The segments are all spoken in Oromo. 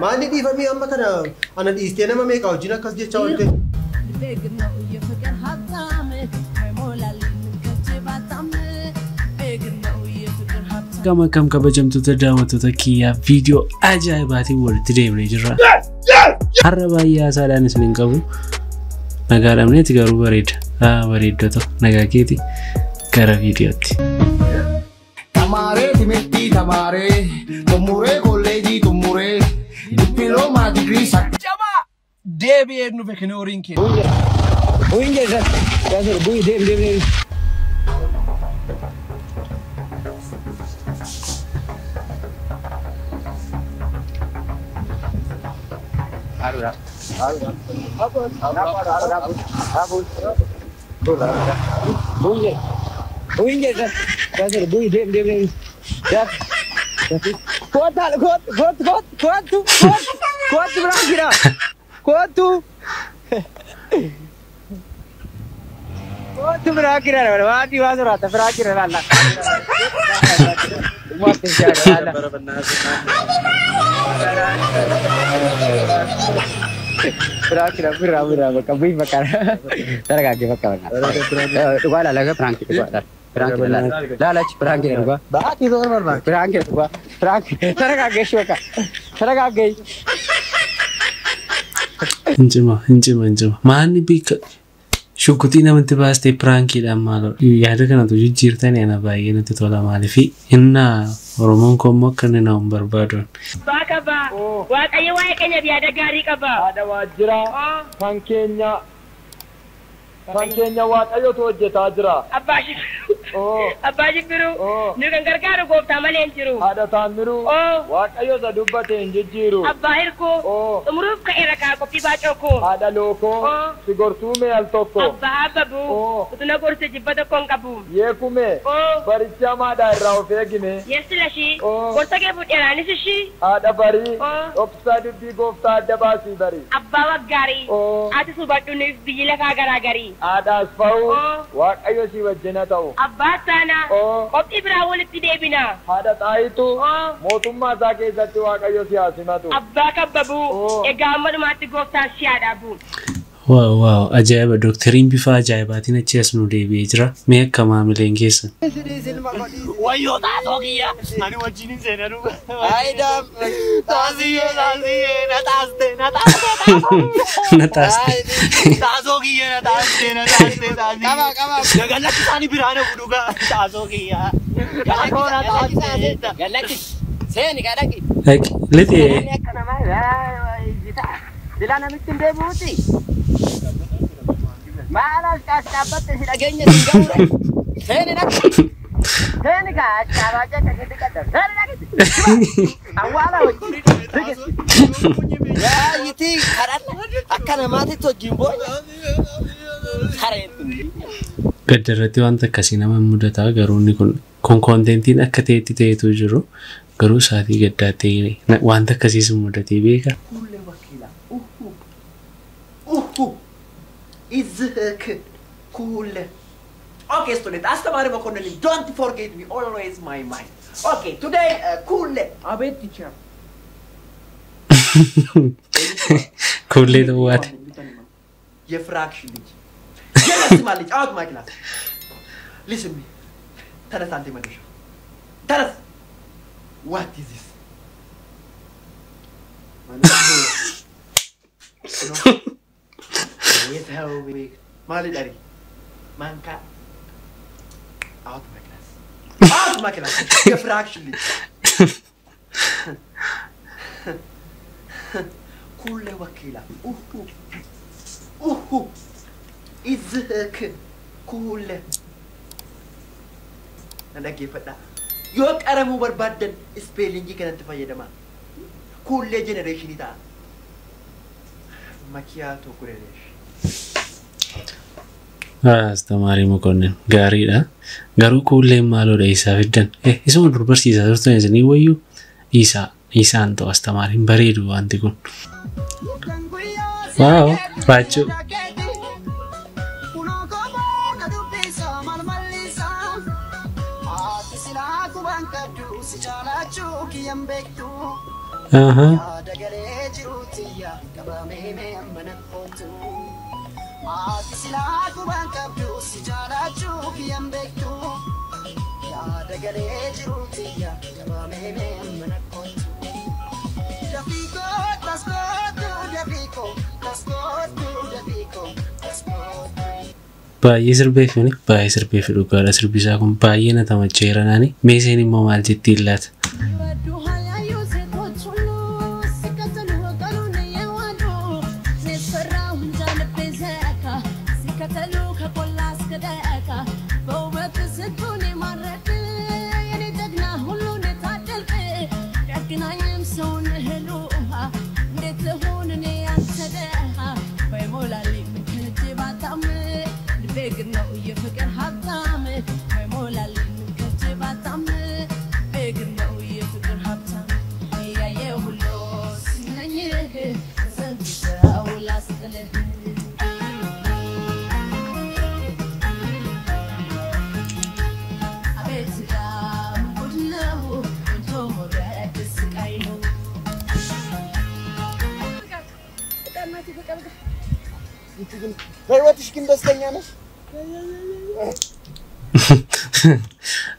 Maalli dhiifamii amma kana ana dhiistee nama meeqa wajjin akkas jechaa oolte? Gama kam kabajamtoota daawwattoota kiyyaa viidiyoo ajaa'ibaatiin walitti deemnee jirra. Har'a baay'ee haasaadhaan isin hin qabu. Nagaa dhabneeti garuu bareeda. Bareeddota nagaa keeti gara viidiyootti. Tamaaree timirtii tamaaree xumuree kolleejii xumuree dippiloomaa digirii Jabaa deebi'ee nufe kinooriin keenya. Bu'in jedhan. Yaasir bu'i deem deem deem. Bu'in jedhan. Yaasir bu'i deem deem deem. Kootu kootu kootu kootu kootu kootu biraan jira. Kootu. Kootu biraa jira waan waa soraata biraa jira laalla. Biraa jira biraa biraa bakka bu'i bakka dargaagge bakka bakka. Dhugaa laala piraanki dhugaa laala. Piraanki laala laala piraanki dhugaa. Baati toora barbaada. Piraanki dhugaa piraanki dargaagge bakka dargaagge. Injima injima injima maanni beeka shukkutii namatti baastee piraankiidhaan maaloo yaada kanatu jijjiirtanii ana baay'ee natti tola maaliifi inna Oromoon koo immoo akka inni nama hin barbaaduun. Abbaa qaba. Waaqayyo waa'ee keenyaaf yaada gaarii qaba. Haadha waajjiraa kan keenya kan keenya Waaqayyotu hojjetaa jira. Abbaa Shibbiruu. Abbaa Shibbiruu. Nu kan gargaaru gooftaa malee hin jiru. Haadha Taammiruu. Waaqayyo isa dubbate hin jijjiiru. Abbaa Hirkoo. Xumuruuf ka'eera kaa qophii baacoo koo. Haadha Lookoo. Si gortuu mee al tokko. Abbaa Abbabuu. Utuu na gorse jibba tokko hin qabu. Yeekume. Baricha hamaadhaa irraa of eegime. Yeessi lashii. Gorsa kee fuudheeraanis ishii. Haadha Barii. Dhoksaa dubbii gooftaa adda baasii barii. Abbaa Waggaarii. Ati subadhu nuuf biyyi lafaa garaagarii. Haadha Asfaa'uu. Waaqayyo si wajjin haa ta'u. Abbaa Saanaa. Qophii biraa walitti deebina. Haadha Xaayituu. Mootummaa isaa keessatti Waaqayyo si haa simatu. Abbaa Kabbabuu. Egaa amma dhumaatti gooftaan si haa dhaabu. Waaw waaw ajaa'iba doktariin bifa ajaa'ibaatiin achi as nu deebi'ee jira. Mee akka maamileen keessan. Wayyoo taasoo kiyya ani wajjin hin seenaa dhuga. Aayidaam taasiyyee taasiyyee na taaste na taaste Na taaste. taasoo kiyya na taaste na taaste taasiyyee. Qaba qaba. Gallakki isaanii biraan hafu dhuga taasoo kiyya. Taasoo na taaste. Gallakki seeni kadhaqi. Dhaqi lixee. Akka namaa silaa namitti hin deebi'uuti. Maal as dhaabbatte si dhageenya si ga'uure. Seeni dhaqi. Seeni kaa as dhaabaa akkasitti qadda. Seeni dhaqi. Awwaala wajjin. Yaayitii kadhanna akka namaatitti wajjin boonya. Sareen tun. Gadda irratti wanta akkasii nama mudataa garuu inni kun konteentiin akka ta'etti ta'etu jiru garuu isaatii gaddaa ta'e wanta akkasiis mudatee beeka. Kuulee wakiila. Uhu. Uhu. Izhk. Kuule. Okay, student, Astamari Mokonnen, don't forget me, always my mind. Okay, today, Kuule. Abeet teacher. Kuullee ta'uu. የፍራክሽን ልጅ የለስማ ልጅ አውት ማይ ክላስ ሊስን ሚ ተነስ አንተ መዶሻ ተነስ ዋት ኢዝ ዚስ ማሊ ዳሪ ማንካ አውት ማይ ክላስ አውት ማይ ክላስ የፍራክሽን ልጅ ኩሌ ወኪላ ኡሁ Uhu, izhk, kuule. Na dhaggeeffadhaa. Yoo qaramuu barbaaddan ispeelingii kanatti fayyadamaa. Kuullee jenereeshinii ta'a. Makiyaatoo kureereesh. Astamaarii Mokonnin gaariidha. Garuu kuulleen maaloodha isaa fiddan? Isuma dur barsiisaa turtan isinii wayyuu isaa isaan ta'u astamaariin bareedu wanti kun. Waaw raachuu. Aha. Silaa qubaan qabdu si jaalachuu kiyyaan beektu. Yaada galee jiru tiyya qabamee mana kootu. Dafiikoo taskootu dafiikoo taskootu dafiikoo taskootu. Baay'ee sirbeeffini baay'ee sirbeeffi dhugaadha. Sirbi isaa kun baay'ee na tamacheera naani. Meeseen immoo maal jettiin laata?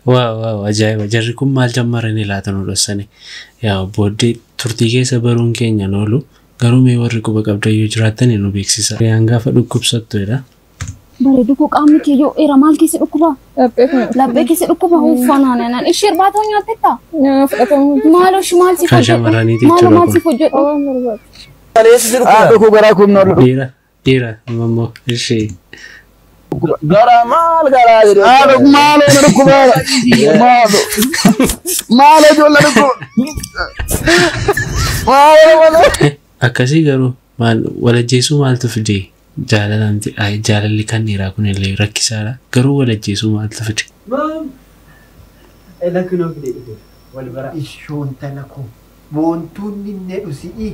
Waaw waaw ajaa'iba jarri kun maal jammaranii laata nu dhossani yaa booddee turtii keessa baruun keenya oolu garuu mee warri quba qabdan yoo jiraattan nu beeksisa. Riyaan gaafa dhukkubsattudha. Bareedu koo qaamni kee yoo dheeraa maal keessa dhukkuba? Laphee keessa dhukkuba uffannaan naan ishee irbaata nyaattetta? Maaloo ishee maal siif hojjedhu? Maaloo maal siif hojjedhu? Dhiira dhiira immoo ishee. Gara maal garaa jedhu. Maaloo na dhukkuba. Maaloo. Maaloo ijoollee dhukkuba. Maaloo maaloo. Akkasii garuu maal walajjeesuu maaltu fide? Jaalalamti jaalalli kan dhiiraa kun illee rakkisaadha. Garuu walajjeesuu maaltu fide? Ishoon tana koo boontuun inni dhusi'i.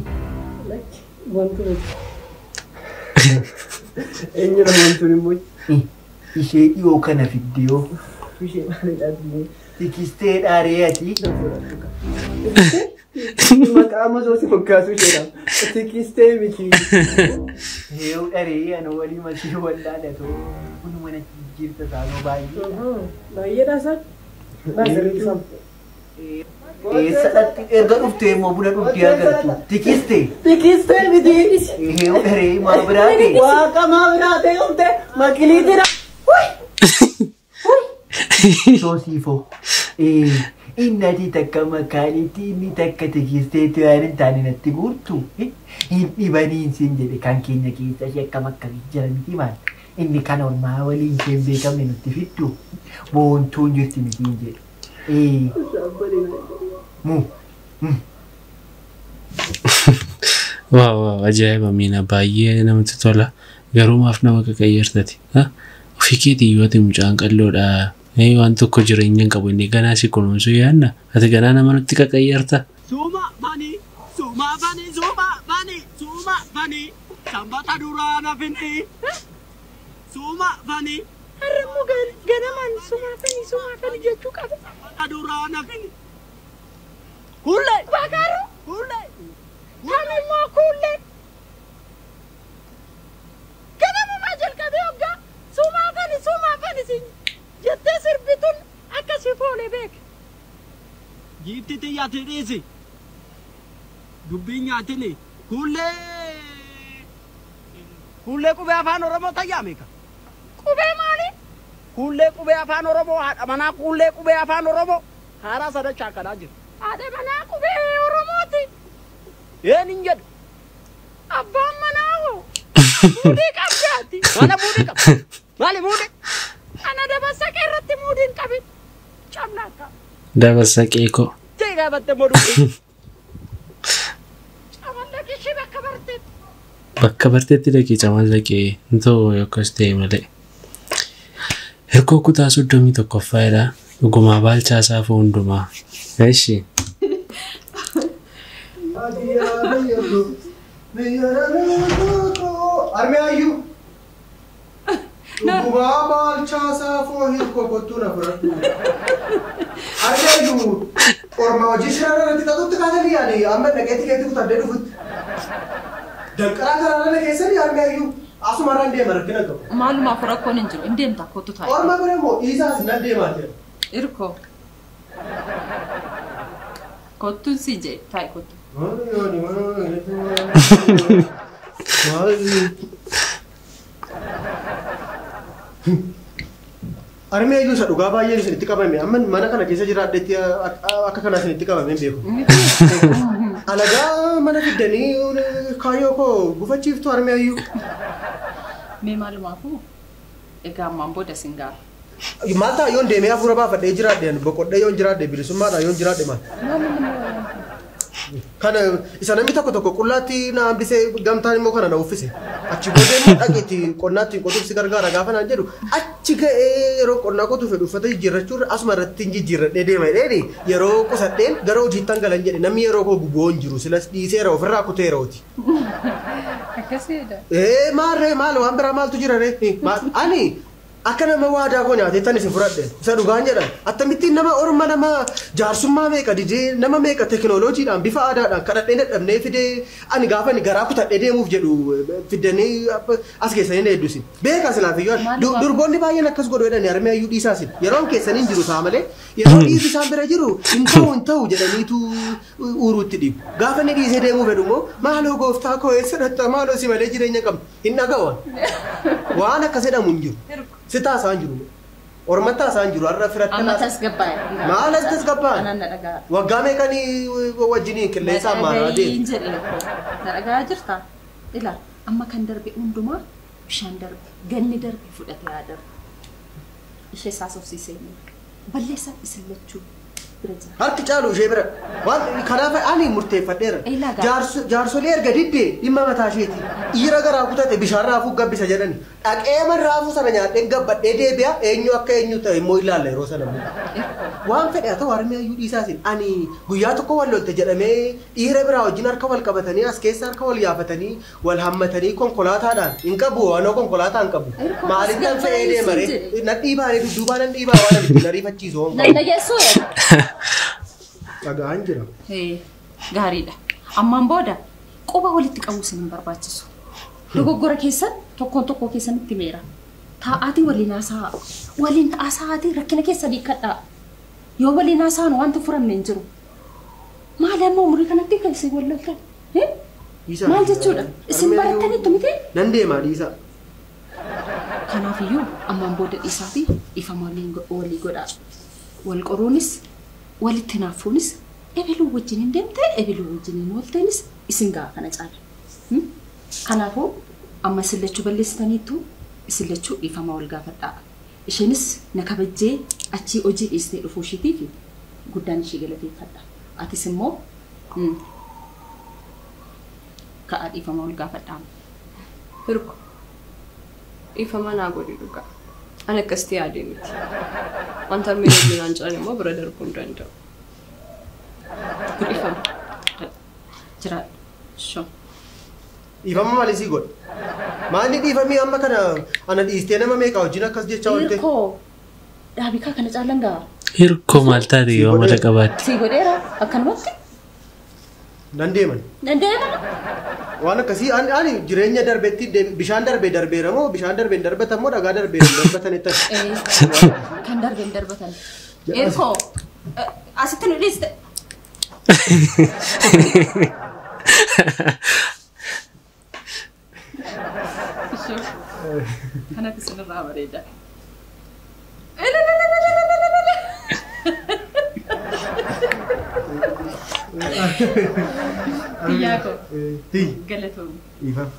Eenyudha boontuun immoo? Ishee dhiyoo kana fidde yoo. Tikistee dhaaree ati. Maqaa masoo si moggaasuu isheedha. Tikistee miti. Heewu dharee ani walii masii wallaalatoo kun mana jijjiirta saanoo baay'ee. Baay'eedha isaan. Eessa dhatti erga dhuftee immoo buna dhugdee agartu. Tikistee. Tikistee miti. Heewu dharee maa biraa ta'e. Waaqa maa biraa ta'e dhufte makiliitidha. Soosiifoo. Inni ati takka makaaniitti inni takka tikisteetti waan hin taane natti guurtu. Hin dhibaniin siin jedhe kan keenya keessa ishee akkam akkamii jira miti maal. Inni kan ormaa waliin isheen beekamne nutti fiddu. Boontuun jirti miti hin jedhu. Mu. Waaw waaw ajaa'iba miina baay'ee namatti tola. Garuu maaf nama qaqayyartati? Ofii keetii yoo ati mucaan qalloodha. Waan tokko jireenya hin qabu inni ganaa si kunuunsuu yaadna. Ati ganaa nama nutti qaqayyarta. Suuma bani, suuma bani, suuma bani, suuma bani, sanbata duraa nafini. Suuma bani. Har'a immoo ganamaan suuma bani, suuma bani jechuu qaba. Sanbata duraa nafini. Kuullee. Bakaaru. Kuullee. Kan immoo kuullee. Ganamumaa jalqabee hoggaa suuma bani, suuma bani siin jettee sirbituun akkasii foolee beek. Giifti xiyyaati dhiisi. Dubbiin nyaatini. Kuullee. Kuullee qubee afaan Oromoo tayyaa meeqa? Qubee maali? Kuullee qubee afaan Oromoo haadha manaa kuullee qubee afaan Oromoo haaraa sadachaa akkanaa jira. Haadha manaa qubee Oromooti. Een hin jedhu. Abbaan manaa hoo? Muudii qabdaati. Mana muudii qaba. Maali muudii? Ana dabarsaqee irratti muudii hin qabin. Camlaakka. Dabarsaqee koo. Jee gaafatte moduu. Camallaqi ishee bakka barteetti. Bakka barteetti dhaqee camallaqee hin ta'u akkas ta'e malee. Hirkoo kutaa 31ffaadha. Dhugumaa baalchaa saafuu hundumaa. Eshi. Armee ayyuu. Dhugumaa baalchaa saafuu hirkoo kottuu na fudhadhu. Armee ayyuu orma hojii shiraan irratti ta'utti kaasanii ani amma dhaqee tikeetii kutadhee dhufutti. Danqaraa karaarra keessanii armee ayyuu. Asumarraan deema rakkina qabu. Maalumaaf rakkoon hin jiru. Hin deemta kottu taa'e. Orma bira immoo dhiisaas nan deemaa jira. Irkoo. Kottuun si jee taa'e kottu. Armee iyyuu isa dhugaa baay'een isinitti qabame. Amma mana kana keessa jiraadhetti akka kanaa isinitti qabame hin beeku. Alagaa mana fiddanii kaayyoo koo gufachiiftu armee iyyuu. Mee maalumaafuu egaa ammaan booda sin gaafa. Maal ta'a yoon deemee hafuura baafadhee jiraadhe boqodhee yoon jiraadhe bilisummaadhaan yoon jiraadhe maal? Kana isa namni tokko tokko qullaatti na hambisee gamtaan immoo kana na uffise. Achi booda immoo dhaqeetti qonnaatti qotuuf si gargaara gaafa naan jedhu achi ga'ee yeroo qonnaa qotuu fedhu uffata jijjiirrachuurra asuma irratti hin jijjiirradhee deema jedheeni yeroo qusadheen gara hojiittan galan jedhe namni yeroo koo guboo hin jiru silas dhiiseera ofirraa kuteera hoti. Akkasiidha. Ee maarree maal waan biraa maaltu jira ree? Ani akka nama waadaa koo nyaatee tan isin fudhadhe isa dhugaan jedhan akkamittiin nama orma nama jaarsummaa meeqa didee nama meeqa teekinooloojiidhaan bifa aadaadhaan kadhadhee dadhabnee fidee ani gaafa ani garaa kutadhee deemuuf jedhu fiddanii as keessanii na hedduusin beeka silaaf iyyuu durboonni baay'een akkas godhu jedhanii harmee ayyuu dhiisaasin yeroon keessanii hin jiru ta'a malee yeroo dhiirri isaan bira jiru hin ta'u hin ta'u jedhaniitu uuruutti dhiibu gaafa inni dhiisee deemuu fedhu immoo maaloo gooftaa koo eessa dhatta maaloo si malee jireenya qabna hin dhaga'an waan akkas jedhamu hin jiru. Sitaa isaan jiru. Ormattaa isaan jiru. Har'a firatti Amma tasgabbaa'e. Maal as tasgabbaa'e? Anaan na dhagaa. Waggaa meeqanii wajjiniin qilleensa ammaa deemu. Jedhe na dhagaa jirta. Ilaa amma kan darbe hundumaa bishaan darbe ganni darbe fudhatee haa darbe. Ishee saasofsiisee balleessaa isin lachuu bira jira. Harki caalu ishee bira. Waan kanaaf ani murteeffadheera. Jaarsolee erga diddee dhimma mataa isheeti. Dhiira garaa kutate bishaan raafuu gabbisa jedhani. Dhaqee man raafuu sana nyaadhee gabbadhee deebi'a eenyu akka eenyu ta'e immoo ilaalla yeroo sana immoo. Waan fedhe haa ta'u harmee ayyuu dhiisaasin ani guyyaa tokko wal lolte jedhamee dhiira biraa wajjin harka wal qabatanii as keessa harka wal yaafatanii wal hammatanii konkolaataadhaan hin qabu waanoo konkolaataa hin qabu. Maaliif nan fe'ee deema ree? Nan dhiibaa ree dudduubaa nan dhiibaa waan abiddi na riifachiisu. Nan dhageessuu. Dhagaan jira. Gaariidha. Ammaan booda quba walitti qabuu isin hin barbaachisu. Dogoggora keessan tokkoon tokkoo keessanitti meera. Taa'aatii waliin haasa'aa. Waliin haasa'aatii rakkina keessan hiikkadhaa. Yoo waliin haasa'an wanti furamne hin jiru. Maali amma umurii kanatti kan isin wal loltan? Maal jechuudha? Isin barattaniittu miti? Nan deema dhiisaa. Kanaafiyyuu ammaan booda dhiisaa fi ifama walii godhaa. Wal qoruunis walitti naafuunis ebiluu wajjin hin deemte ebiluu wajjin hin oolteenis isin ga'a kana caala. Kanaafuu amma isin lachuu balleessitaniittu isin lachuu dhiifama wal gaafadhaa. Isheenis na kabajjee achii hojii dhiistee dhufuu isheetiif guddaan ishee galateeffadha. Atis immoo ka'aa dhiifama wal gaafadhaa. Hirko dhiifama naa godhi dhugaa. Ani akkasitti yaadee miti. Wanta harmee wajjin jiran immoo bira darbuu hin danda'u. Dhiifama. Jiraadhu. Shoo. Dhiifama maalii sii godhe? Maalli dhiifamii amma kana ana dhiistee nama meeqa wajjin akkas jechaa oolte? Hirkoo dhaabikaa kana caalan ga'a. Hirkoo maal taate yoo amala qabaatte? Sii godheera akkanumatti. Nan deeman. Nan deeman. Waan akkasii ani jireenya darbetti bishaan darbee darbeera moo bishaan darbee hin darbatan moo dhagaa darbee hin darbatan itti. Kan darbee hin darbatan. Hirkoo asitti nu dhiiste. Kanaaf isinirraa bareeda. Biyyaa koo. Galatooma. Dhiifama.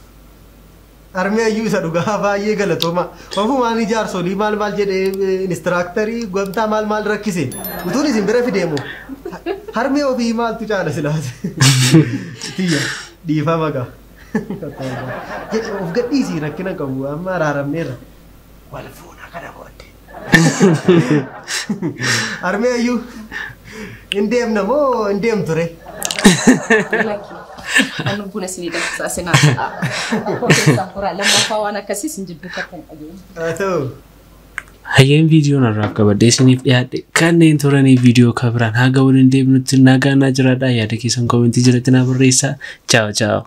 Harmee ayyuu isa dhugaa baay'ee galatooma. Ofumaan jaarsolii maal maal jedhee inistiraaktarii gamtaa maal maal rakkise. Utuun isin bira fideemu. Harmee ofii maaltu caala silaas. Tiyya dhiifama gaa. Of gadhiisii rakkina qabu amma araaramneerra. Wal fuuna kana booddee. Harmee ayyuu hin deemna moo hin deemtu ree? Anu buna isinii danfisaa isin haasa'aa. Akkoo keessaan furaa lammaffaa waan akkasii isin jidduutti akka hin dhageenye. Haa ta'u. Hayyeen viidiyoon har'aaf qabadhee isiniif dhiyaadhe kanneen turanii viidiyoo kabiraan haga waliin deebinutti nagaa naa jiraadhaa yaada keessan koomentii jalatti naa barreessaa. Chaaw chaaw.